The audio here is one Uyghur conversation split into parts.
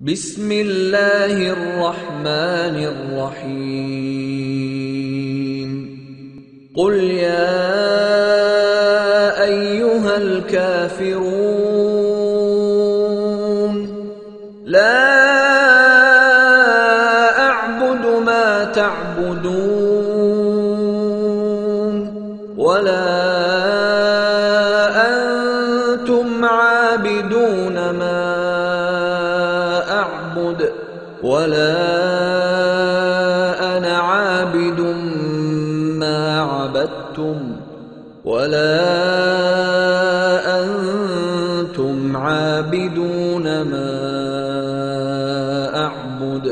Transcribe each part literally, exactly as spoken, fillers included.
بسم الله الرحمن الرحيم. قل يا أيها الكافرون، لا أعبد ما تعبدون، ولا أنتم عابدون ما أعبد، ولا أنا عابد ما عبدتم، ولا أنتم عابدون ما أعبد،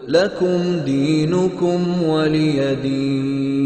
لكم دينكم ولي دين.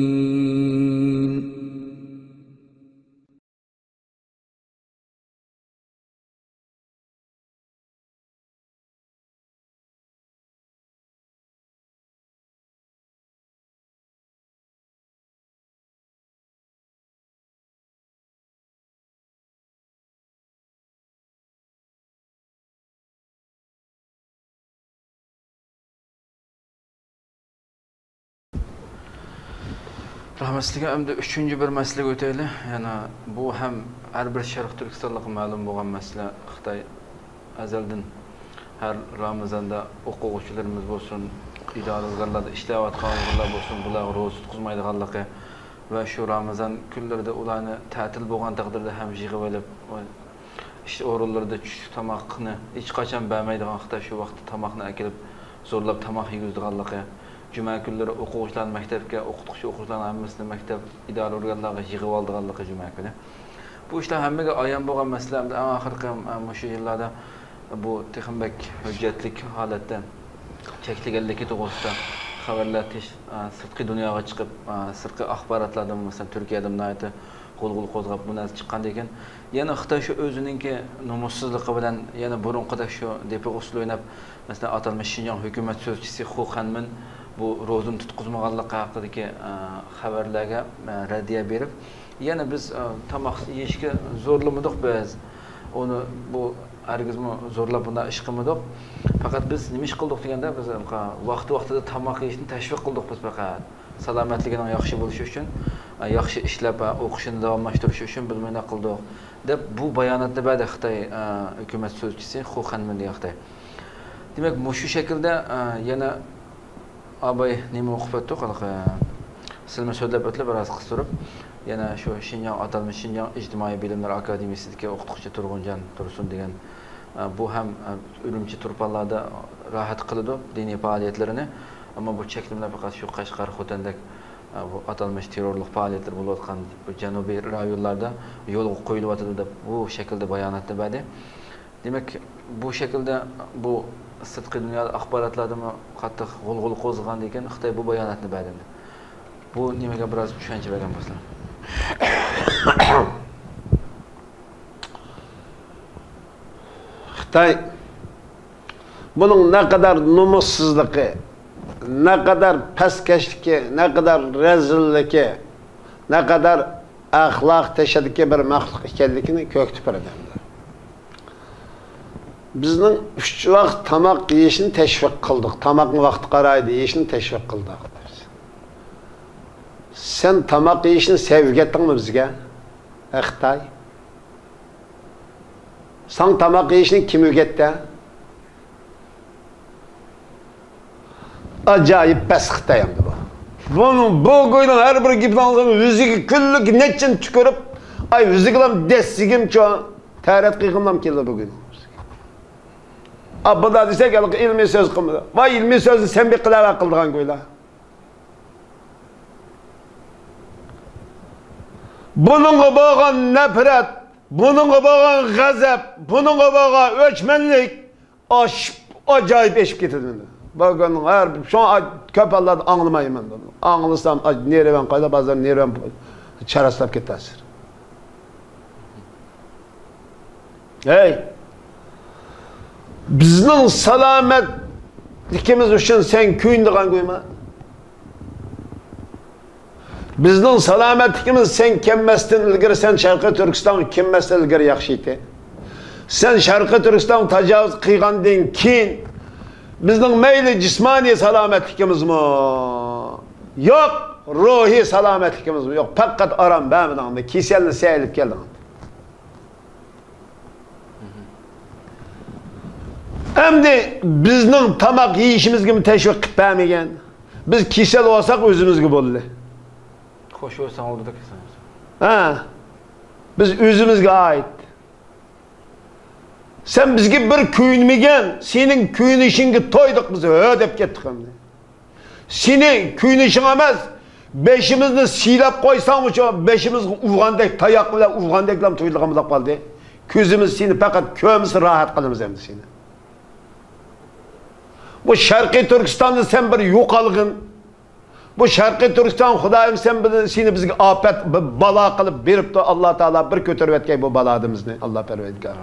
رەھمەت سىزگە. ئەمدى ئۈچىنچى بىر مەسىلىگە ئۆتەيلى. يەنە بۇ ھەم ھەر بىر شەرقىي تۈركىستانلىققا مەلۇم بولغان مەسىلە. خىتاي ئەزەلدىن ھەر رامىزاندا ئوقۇغۇچىلىرىمىز بولسۇن، ئىدارە ئورگانلاردا ئىشلەۋاتقان ئۇيغۇرلار بولسۇن، بۇلارغا روزا تۇتقۇزمايدىغانلىقى ۋە شۇ رامىزان كۈنلىرىدە ئۇلارنى تەتىل بولغان تەقدىردە ھەم يىغىۋېلىپ، ئىش ئورۇنلىرىدا چۈشلۈك تاماقنى ھېچقاچان بەرمەيدىغان، خىتاي شۇ ۋاقىتتا تاماقنى ئەكېلىپ زورلاپ تاماق يېگۈزىدىغانلىقى، جۈمە كۈنلىرى ئوقۇغۇچىلارنى مەكتەپكە، ئوقۇتقۇچى ئوقۇغۇچىلارنىڭ ھەممىسىنى مەكتەپ ئىدارە ئورگانلارغا يىغىۋالىدىغانلىقى جۈمە كۈنى. بۇ ئىشلار ھەممىگە ئايان بولغان مەسىلە. ئەمدى ئەڭ ئاخىرقى، ئە، مۇشۇ يىللاردا بۇ تېخىمۇ بەك ھۆججەتلىك ھالەتتە چەكلىگەنلىكى توغرىسىدا خەۋەرلەر تېش-، ئە، سىرتقى دۇنياغا چىقىپ، ئە، سىرتقى ئاخباراتلاردىمۇ، مەسىلەن، تۈركىيەدىمۇ ناھايىتى غۇلغۇلا قوزغاپ، بۇ نەرسە چىققاندىن كېيىن، يەنە خىتاي شۇ ئۆزىنىڭكى نومۇسسىزلىقى بىلەن يەنە بۇرۇنقىدەك شۇ دېپى ئۇسسۇل ئويناپ، مەسىلەن، ئاتالمىش شىنجاڭ ھۆكۈمەت سۆزچىسى خۇ خەنمىن بۇ روزىنى تۇتقۇزمىغانلىقى ھەققىدىكى، ئە، خەۋەرلەرگە، ئە، رەددىيە بېرىپ، يەنە بىز، ئە، تاماق يېيىشكە زورلىمىدۇق بىز. ئۇنى بۇ ھەرگىزمۇ زورلاپ بۇنداق ئىش قىلمىدۇق. پەقەت بىز نېمە ئىش قىلدۇق دېگەندە، بىز ۋاقتى-ۋاقتىدا تاماق يېيىشنى تەشۋىق قىلدۇق بىز پەقەت. سالامەتلىكىنىڭ ياخشى بولۇشى ئۈچۈن، ئە، ياخشى ئىشلەپ، ئە، ئوقۇشىنى داۋاملاشتۇرۇشى ئۈچۈن بىز مۇنداق قىلدۇق، دەپ بۇ باياناتنى بەردى خىتاي، ئە، ھۆكۈمەت سۆزچىسى خۇ خەنمىن دېگەن خىتاي. دېمەك، مۇشۇ شەكىلدە، ئە، يەنە ئاباي نېمە ئوقۇپ ئۆتتۇق ھېلىقى؟ سىلمۇ سۆزلەپ ئۆتتىلە بىراز قىستۇرۇپ. يەنە شۇ شىنجاڭ، ئاتالمىش شىنجاڭ ئىجتىمائىي بىلىملەر ئاكادېمىيىسىدىكى ئوقۇتقۇچى تۇرغۇنجان تۇرسۇن دېگەن، ئە، بۇ ھەم، ئە، ئۈرۈمچى تۇرپانلاردا راھەت قىلىدۇ دىنىي پائالىيەتلىرىنى. ئەمما بۇ چەكلىمىلەر پەقەت شۇ قەشقەر، خوتەندەك، ئە، بۇ ئاتالمىش تېررورلۇق پائالىيەتلىرى بولۇۋاتقان بۇ جەنۇبىي رايونلاردا يولغا قويۇلۇۋاتىدۇ دەپ بۇ شەكىلدە باياناتنى بەردى. دېمەك، بۇ شەكىلدە بۇ سىرتقى دۇنيادا ئاخباراتلاردىمۇ قاتتىق غۇلغۇلا قوزغىغاندىن كېيىن خىتاي بۇ باياناتنى بەردى. بۇ نېمىگە بىراز چۈشەنچە بەرگەن بولسا. خىتاي بۇنىڭ نەقەدەر نومۇسسىزلىقى، نەقەدەر پەسكەشلىكى، نەقەدەر رەزىللىكى، نەقەدەر ئەخلاق تەشەددىكى بىر مەخلۇق ئىكەنلىكىنى كۆرسىتىپ بەردى ئەمدى. بىزنىڭ ئۈچ ۋاق تاماق يېيىشنى تەشۋىق قىلدۇق، تاماقنى ۋاقتى قارايدى يېيىشنى تەشۋىق قىلدۇق. سەن تاماق يېيىشنى سەن ئۆگەتتىڭمۇ بىزگە؟ ئە، خىتاي. ساڭا تاماق يېيىشنى كىم ئۆگەتتى؟ ئاجايىپ پەس خىتاي ئەمدى بۇ. بۇنىڭ، بۇ گۇينىڭ ھەر بىر گېپىنى ئاڭلىسام، يۈزىگە كۈنلۈك نەچچىنى تۈكۈرۈپ، ئاي، يۈزىگىلا دەسسىگىمچۇ، تەرەت قىلغۇم كېلىدۇ بۇ گۇينىڭ. ئا، بۇنداق دېسەك، ھېلىقى ئىلمىي سۆز قىلمىدى. ۋاي، ئىلمىي سۆزنى سەن بىر قىلىۋەر قىلىدىغان گۇيلا. بۇنىڭغا بولغان نەپرەت، بۇنىڭغا بولغان غەزەپ، بۇنىڭغا بولغان ئۆچمەنلىك ئاشىپ ئاجايىپ ئېشىپ كېتىدۇ مەندە. بۈگۈن ھەر شۇڭا كۆپ ھاللاردا ئاڭلىمايمەن بۇنى. ئاڭلىسام، ئاي، نېرۋام قايدا، بازار نېرۋام چاراسلاپ كېتەسىز. ھەي! بىزنىڭ سالامەتلىكىمىز ئۈچۈن سەن كۆيۈنىدىغان گۇيما؟ بىزنىڭ سالامەتلىكىمىز سەن كەلمەستىن ئىلگىرى، سەن شەرقىي تۈركىستانغا كەلمەستىن ئىلگىرى ياخشى ئىدى. سەن شەرقىي تۈركىستانغا تاجاۋۇز قىلغاندىن كېيىن، بىزنىڭ مەيلى جىسمانىي سالامەتلىكىمىزمۇ يوق، روھىي سالامەتلىكىمىزمۇ يوق. پەقەت ئارام بەرمىدىڭ، كېسەلنى سەن ئېلىپ كەلدىڭ. ئەمدى بىزنىڭ تاماق يېيىشىمىزگىمۇ تەشۋىق قىلىپ بەرمىگەن. بىز كېسەل بولساق ئۆزىمىزگە بولدى. خوش بولساڭ بولدى كېسەل. ھە. بىز ئۆزىمىزگە ئائىت. سەن بىزگە بىر كۆيۈنمىگەن، سېنىڭ كۆيۈنۈشۈڭگە تويدۇق بىز، ھۆ دەپ كەتتۇق ئەمدى. سېنى كۆيۈنۈشۈڭ ئەمەس، بېشىمىزنى سىيلاپ قويساڭمۇ شۇ بېشىمىزغا ئۇرغاندەك، تاياق بىلەن ئۇرغاندەكلا تۇيۇلىدىغان بولۇپ قالدى. كۆزىمىز سېنى پەقەت كۆرمىسە راھەت قىلىمىز ئەمدى سېنى. بۇ شەرقىي تۈركىستاندا سەن بىر يوقالغىن. بۇ شەرقىي تۈركىستان خۇدايىم سەن بىلەن سېنى بىزگە ئاپەت، بىر بالا قىلىپ بېرىپتۇ. ئاللا تائالا بىر كۆتۈرۈۋەتكەي بۇ بالادىمىزنى، ئاللا پەرۋەردىگار.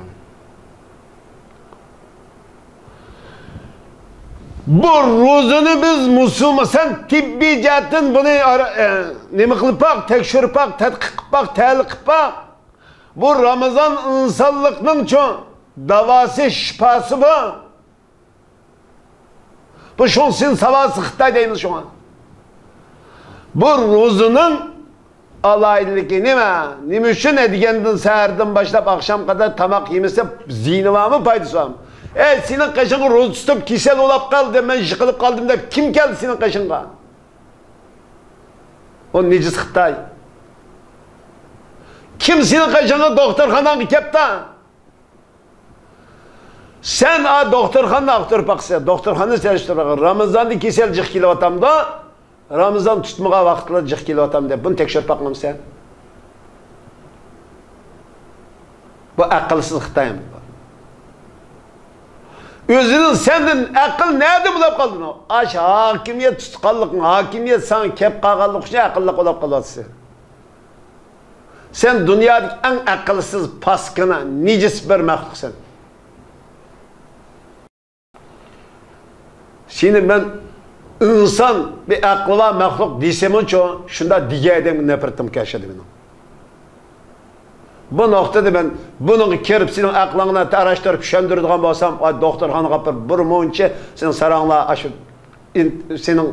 بۇ روزىنى بىز مۇسۇلمان، سەن تېببىي جەھەتتىن بۇنى ئارا-، ئە، نېمە قىلىپ باق، تەكشۈرۈپ باق، تەتقىق قىلىپ باق، تەھلىل قىلىپ باق. بۇ رامىزان ئىنسانلىقنىڭچۇ داۋاسى، شىپاسى بۇ. بۇ شۇڭسىن ساۋاسى خىتاي دەيمىز شۇڭا. بۇ روزىنىڭ ئالاھىدىلىكى نېمە؟ نېمە ئۈچۈن دېگەندىن سەھەردىن باشلاپ ئاخشام قەدەر تاماق يېمىسە زىيىنى بارمۇ، پايدىسى بارمۇ؟ ئەي، سېنىڭ قېشىڭغا روزا تۇتۇپ كېسەل بولاپ قالدى، مەن يىقىلىپ قالدىم دەپ كىم كەلدى سېنىڭ قېشىڭغا؟ ئۇ نىجىس خىتاي. كىم سېنىڭ قېشىڭغا دوختۇرخاناڭغا كەپتۇ؟ سەن ئا دوختۇرخانىنى ئاختۇرۇپ باقسا، دوختۇرخانىنى سېلىشتۇرغان. رامىزاندا كېسەل جىق كېلىۋاتامدۇ؟ رامىزان تۇتمىغان ۋاقىتلار جىق كېلىۋاتامدۇ دەپ بۇنى تەكشۈرۈپ باقمامسەن؟ بۇ ئەقىلسىز خىتاي. ئۆزىنىڭ سەندىن ئەقىل نەدە بولاپ قالدى؟ ئاشۇ ھاكىمىيەت تۇتقانلىقىڭ، ھاكىمىيەت ساڭا كەپ قالغانلىقى ئۈچۈن ئەقىللىق بولاپ قالىۋاتىسەن. سەن دۇنيادىكى ئەڭ ئەقىلسىز، پاسكىنا، نىجىس بىر مەخلۇقسەن. سېنى مەن ئىنسان، بىر ئەقلى بار مەخلۇق دېسەمچۇ، شۇنداق دېگەن ئادەمگە نەپرىتىم كەلدى مېنىڭ. بۇ نۇقتىدا مەن بۇنىڭغا كىرىپ، سېنىڭ ئەقلىڭنى تەڭلەشتۈرۈپ چۈشەندۈرىدىغان بولسام، ئاي، دوختۇرخانىغا ئاپىرىپ، بىر مۇنچە سېنىڭ ساراڭلار، ئاشۇ ئىن-، سېنىڭ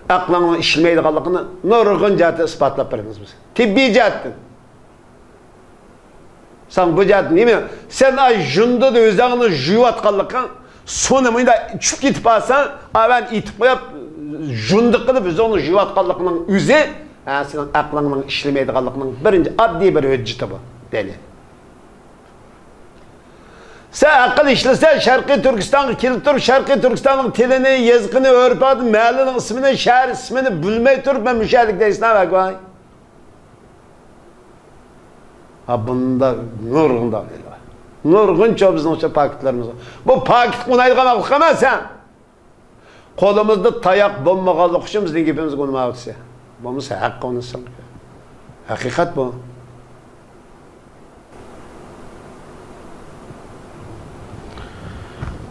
ئەقلىڭنىڭ ئىشلىمەيدىغانلىقىنى نۇرغۇن جەھەتتىن ئىسپاتلاپ بېرىمىز بىز. تېببىي جەھەتتىن. ساڭا بۇ جەھەتتىن نېمە؟ سەن ئاي، ژۇندىدا ئۆزۈڭنى يۇيۇۋاتقانلىقىڭ، سۇنى مۇنداق چۈشۈپ كېتىپ قالساڭ، ئاۋەن ئېتىپ قويۇپ، ژۇندا قىلىپ ئۆزۈڭنى يۇيۇۋاتقانلىقىنىڭ ئۆزى، ھە، سېنىڭ ئەقلىڭنىڭ ئىشلىمەيدىغانلىقىنىڭ بىرىنچى ئاددىي بىر ھۆججىتى بۇ، دەيلى. سەن ئەقىل ئىشلىسە، شەرقىي تۈركىستانغا كېلىپ تۇرۇپ، شەرقىي تۈركىستاننىڭ تىلىنى، يېزىقىنى، ئۆرپ-ئادىتىنى، مەھەللىنىڭ ئىسمىنى، شەھەر ئىسمىنى بىلمەي تۇرۇپ، مەن مۇشۇ يەرلىك دەيسەن، ۋاي. ھا، بۇندا نۇرغۇن دەلىل بار. نۇرغۇنچە بىزنىڭچە پاكىتلىرىمىز بار. بۇ پاكىت ئۇنايدىغان مەخلۇق ئەمەس، ھە. قولىمىزدا تاياق بولمىغانلىقى ئۈچۈن بىزنىڭ گېپىمىزگە ئۇنىمايۋاتىسەن. بولمىسا ھەققە ئۇنىساڭ. ھەقىقەت بۇ.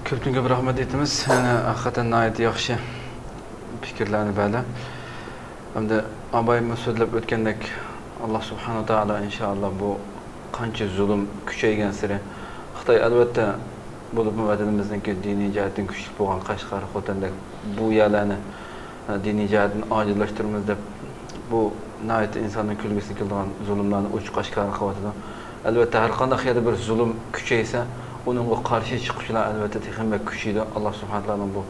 كۆپتىن كۆپ رەھمەت ئېيتىمىز. يەنە ھەقىقەتەن ناھايىتى ياخشى پىكىرلەرنى بەردى. ئەمدى ئابايمۇ سۆزلەپ ئۆتكەندەك، ئاللا سۇبھانەھۇ ۋە تائالا ئىنشائاللا بۇ قانچە زۇلۇم كۈچەيگەنسېرى، خىتاي ئەلۋەتتە بولۇپمۇ ۋەتىنىمىزنىڭكى دىنىي جەھەتتىن كۈچلۈك بولغان قەشقەر، خوتەندەك بۇ يەرلەرنى، ئە، دىنىي جەھەتتىن ئاجىزلاشتۇرىمىز دەپ، بۇ ناھايىتى ئىنساننىڭ كۈلگۈسىگە كېلىدىغان زۇلۇملارنى ئوچۇق ئاشكارا قىلىۋاتىدۇ. ئەلۋەتتە، ھەر قانداق يەردە بىر زۇلۇم كۈچەيسە، ئۇنىڭغا قارشى چىققۇچىلار ئەلۋەتتە تېخىمۇ بەك كۈچىيىدۇ. ئاللا سۇبھانەھۇ ۋە تائالانىڭ بۇ،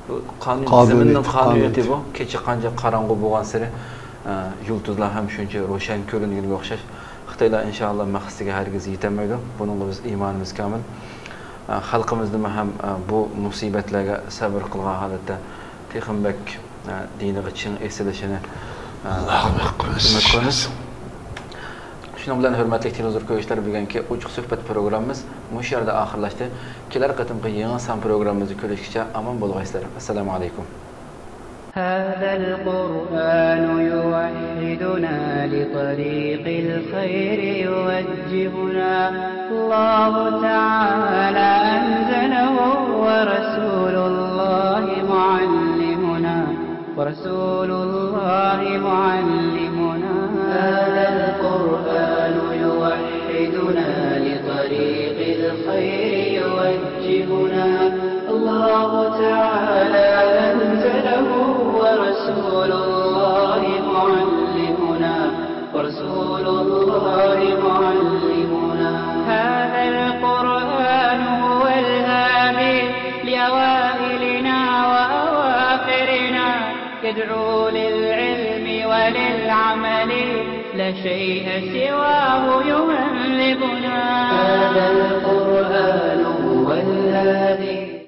بۇ قانۇن، قانۇنىيىتى، زېمىننىڭ قانۇنىيىتى قانۇنىيىتى. بۇ. كېچە قانچە قاراڭغۇ بولغانسېرى، ئە، يۇلتۇزلار ھەم شۇنچە روشەن كۆرۈنگىنىگە ئوخشاش. خىتايلار ئىنشائاللا مەقسىتىگە ھەرگىز يېتەلمەيدۇ. بۇنىڭغا بىز ئىمانىمىز كامىل. ئە، خەلقىمىزنىمۇ ھەم، ئە، بۇ مۇسىبەتلەرگە سەۋر قىلغان ھالەتتە تېخىمۇ بەك، ئە، دىنىغا چىڭ ئېسىلىشىنى، ئە، ئۈمىد قىلىمىز. شۇنىڭ بىلەن، ھۆرمەتلىك تېلېۋىزور كۆرگۈچىلەر، بۈگۈنكى ئوچۇق سۆھبەت پروگراممىمىز مۇشۇ يەردە ئاخىرلاشتى. كېلەر قېتىمقى يېڭى سان پروگراممىمىزدا كۆرۈشكىچە ئامان بولغايسىلەر. ئەسسالامۇ ئەلەيكۇم. هذا القرآن يوحدنا، لطريق الخير يوجهنا. الله تعالى أنزله، ورسول الله معلمنا، ورسول الله معلمنا. هذا القرآن يوحدنا، لطريق الخير يوجهنا. الله تعالى رسول الله معلمنا، رسول الله معلمنا. هذا القرآن هو الهادي لأوائلنا وأواخرنا، يدعو للعلم وللعمل، لا شيء سواه يهذبنا. هذا القرآن هو الهادي.